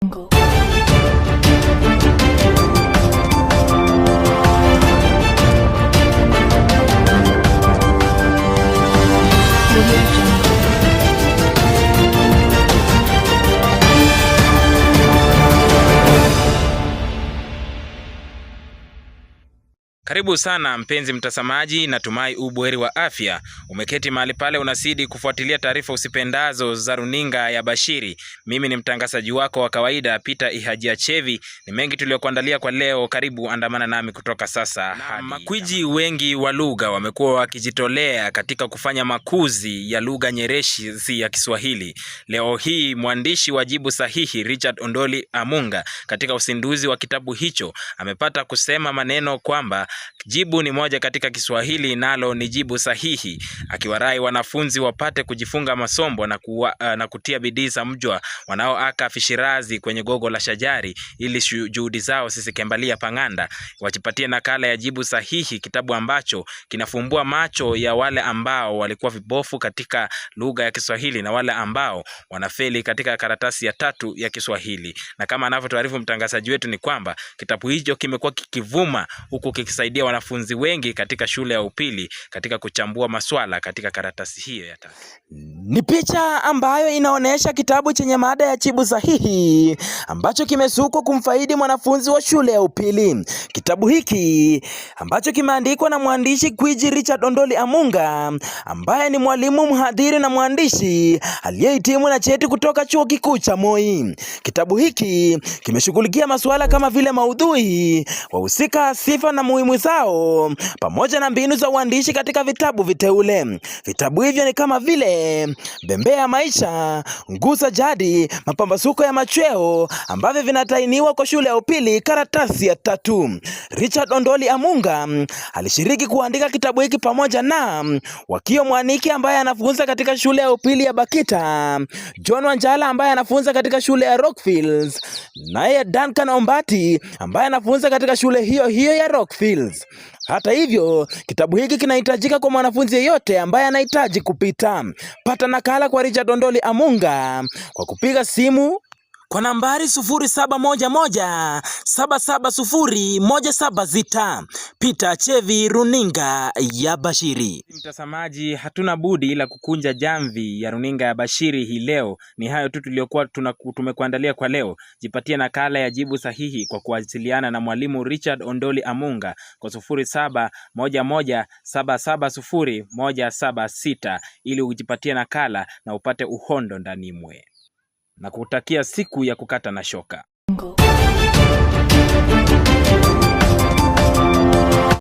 Jungle. Audio Jungle. Karibu sana mpenzi mtazamaji, natumai u buheri wa afya. Umeketi mahali pale unazidi kufuatilia taarifa usipendazo za runinga ya Bashiri. Mimi ni mtangazaji wako wa kawaida Peter Ihajia Chevi. Ni mengi tuliyokuandalia kwa leo, karibu andamana nami kutoka sasa hadi. Makwiji wengi wa lugha wamekuwa wakijitolea katika kufanya makuzi ya lugha nyereshi ya Kiswahili. Leo hii mwandishi wa Jibu Sahihi Richard Ondoli Amunga katika uzinduzi wa kitabu hicho amepata kusema maneno kwamba jibu ni moja katika Kiswahili nalo ni jibu sahihi, akiwarai wanafunzi wapate kujifunga masombo na kutia bidii za mjwa wanaoaka fishirazi kwenye gogo la shajari ili juhudi zao sisikembalia pang'anda, wajipatie nakala ya jibu sahihi, kitabu ambacho kinafumbua macho ya wale ambao walikuwa vibofu katika lugha ya Kiswahili na wale ambao wanafeli katika karatasi ya tatu ya Kiswahili. Na kama anavyotuarifu mtangazaji wetu ni kwamba kitabu hicho kimekuwa kikivuma huku kikisaidia wanafunzi wengi katika shule ya upili katika kuchambua maswala katika karatasi hiyo ya tatu. Ni picha ambayo inaonyesha kitabu chenye mada ya jibu sahihi ambacho kimesukwa kumfaidi mwanafunzi wa shule ya upili. Kitabu hiki ambacho kimeandikwa na mwandishi gwiji Richard Ondoli Amunga ambaye ni mwalimu, mhadhiri na mwandishi aliyehitimu na cheti kutoka chuo kikuu cha Moi. Kitabu hiki kimeshughulikia masuala kama vile maudhui, wahusika, sifa na muhimu zao, pamoja na mbinu za uandishi katika vitabu viteule. Vitabu hivyo ni kama vile Bembea ya Maisha, Ngusa Jadi, Mapambazuko ya Machweo ambavyo vinatainiwa kwa shule ya upili karatasi ya tatu. Richard Ondoli Amunga alishiriki kuandika kitabu hiki pamoja na Wakio Mwaniki ambaye anafunza katika shule ya upili ya Bakita, John Wanjala ambaye anafunza katika shule ya Rockfields, naye Duncan Ombati ambaye anafunza katika shule hiyo hiyo ya Rockfields. Hata hivyo, kitabu hiki kinahitajika kwa mwanafunzi yeyote ambaye anahitaji kupita. Pata nakala kwa Richard Ondoli Amunga kwa kupiga simu kwa nambari 0711 770 176. Peter Chevi, runinga ya Bashiri. Mtazamaji, hatuna budi ila kukunja jamvi ya runinga ya Bashiri hii leo. Ni hayo tu tuliyokuwa tumekuandalia kwa leo. Jipatie nakala ya jibu sahihi kwa kuwasiliana na mwalimu Richard Ondoli Amunga kwa 0711770176 ili ujipatie nakala na upate uhondo ndani mwe na kutakia siku ya kukata na shoka.